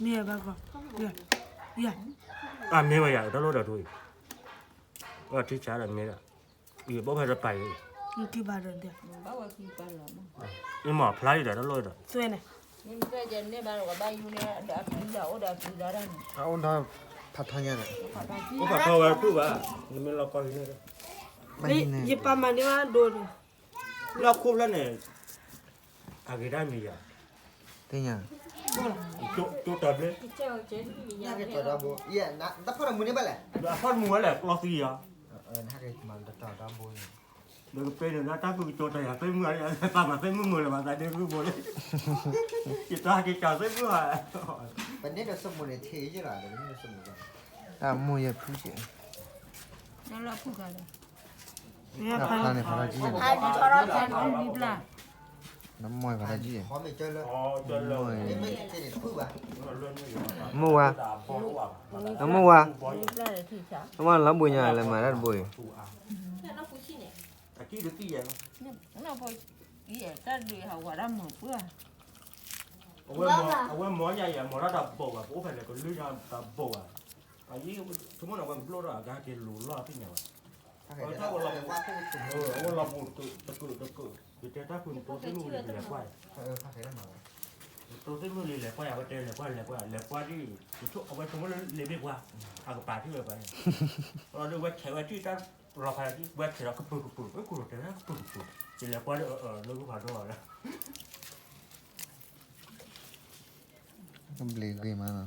မ့ၢ်ဘၣ်ကီ, ယ, ယ, အမ့ၢ်ဝဲယၤ တၢ်လိၣ်ဒီးတအိၣ်အံၤ, အထံဆါဒီးမ့ၢ်ဒီး, ယဘၣ်ဖဲတပာ်အံၤ, နထံဘၣ်ဒီး, အမ့ၢ်ဖျါအံၤဒီးတၢ်လိၣ်ဒီး, သွဲန့ၣ်, အအိၣ်ဒီးဖးထီညါန့ၣ်, အိၣ်ဖးထီဝဲတူၢ်ဘၣ်, နမ့ၢ်လီၤကီၢ်ဟံးန့ၢ်ဒီး, ယပာ်မၤန့ၢ်ဘၣ်ဒိဒီး လၢခိၣ်ဖျၢၣ်န့ၣ်, အဂ့ၤဒၣ်မံၤယၤ, သ့ၣ်ညါ, ကၠိတၢ်ဘျ့, တၢ်ဖီၣ်တမူန့ၣ်ဘၣ်လဲၣ်, တၢ်ဖီၣ်တမူဝဲလဲၣ် ကျီသံယၤ, ဒီးကပ့ၤန့ၣ် တၢ်သူကကၠိတၢ်ယၤသ့ၣ်မုၢ်, ပာ်မၤသ့ၣ်မုၢ်မုၢ်လၢၤဘၣ်သးဒ့မုၢ်ဘိလၢ, ယတၢ်က့ၤကၠီသ့ၣ်မုၢ်ဧါ, ပန့ၣ်ဒီးစမိၣ်န့ၣ်ထံၣ်ယလီၤ, တၢ်မိၢ်ယဖုကဲး, တၢ်ဖျါန့ၣ်ဖးထီကံၢ်, တၢ်မိၢ်ဖးထီကံၢ်, မိၢ်ဝါ, တၢ်မိၢ်ဝါ, တၢ်မၤလီၤဘှံးညါလဲၤမၤတၢ်တဘိအံၤ, တၢ်ဒုးဟးဝဲဒၣ်မုာ်ပှၢ်, အဝဲမၤညါအံၤ အမၤတၢ်တဘိဘၣ်, ပအိၣ်ဖဲလဲၣ်ကလုၢ်ညါတဘိဘၣ်, အံၤ, ဆိကမိၣ်န့ၣ် အဝဲကဘျိၣ်ထီၣ်အဂၤက့ၤလိၤလီၢ်သ့ၣ်ညါဘၣ်, အဝဲလီၤပူၤတကုာ်တကုာ်, ယတဲတၢ်ဖုနတိသ့ၣ်မုၢ်လံလဲၤကွၢ်, နတိသ့ၣ်မုၢ်လံလဲၤကွၢ်, အဝဲတဲလဲၤကွၢ်လဲၤကွၢ်လဲၤကွၢ်ဒ်, အဝဲဆိကမိၣ်လၢလဲၤဘ့ၣ်ပှၤ, အကပၤထံၣ်ဝဲပှၤ, အဝဲဆဲးဝဲထံၣ်တၢ်လီၤဖးဒ် ဝဲဆဲးဒီးကပုာ်ကပုာ် အကိၣ်တဲဝဲကပုာ်ကပုာ်, ယလဲၤကွၢ်ဒီး လၢကဖးဒိၣ်လီၤ, ကဘျံးဂ့ၤမးနီ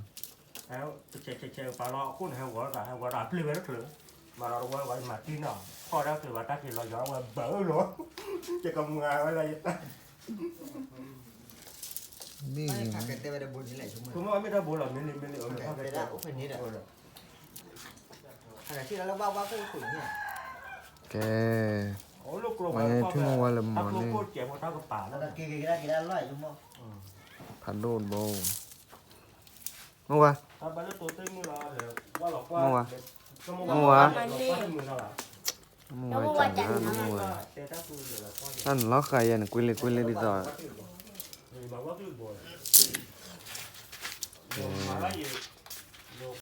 ၤ, ဆဲးဆဲးဆဲးပာ်လီၤအခိၣ်န့ၣ် ဟဲဂီၤသး ဟဲဂီၤဒီးအပျ့ၤဝဲတချုး, မၤဒီးတဝဲဂီၤမၤတံၢ်နီၤ, ဖီၣ်ဒၣ်ချုးဘၣ်တၢ်က့ၤလီၤယီၤဝဲဘၢလီၤ, ယကမၤဝဲလၢယတၢ် မ့ၢ်ဂ့ၤမး, ဆိကမိၣ်မ့ၢ်တၢ်ဘိလီၤ မ့ၢ်လံမ့ၢ်လံ အိၣ်ဖဲ ကဲ, ဝဲန့ၣ်ထံၣ်မိၢ်ဝါလၢမၤန့ၣ်, ဖးဒိၣ်တဘိ, မိၢ်ဝါ, မိၢ်ဝါ, မိၢ်ဝါ, တၢ်နလီၤဃာ်ယဲၢ်န့ၣ် ကွ့လ့ကွ့လ့ဒ်သိး, ကဲ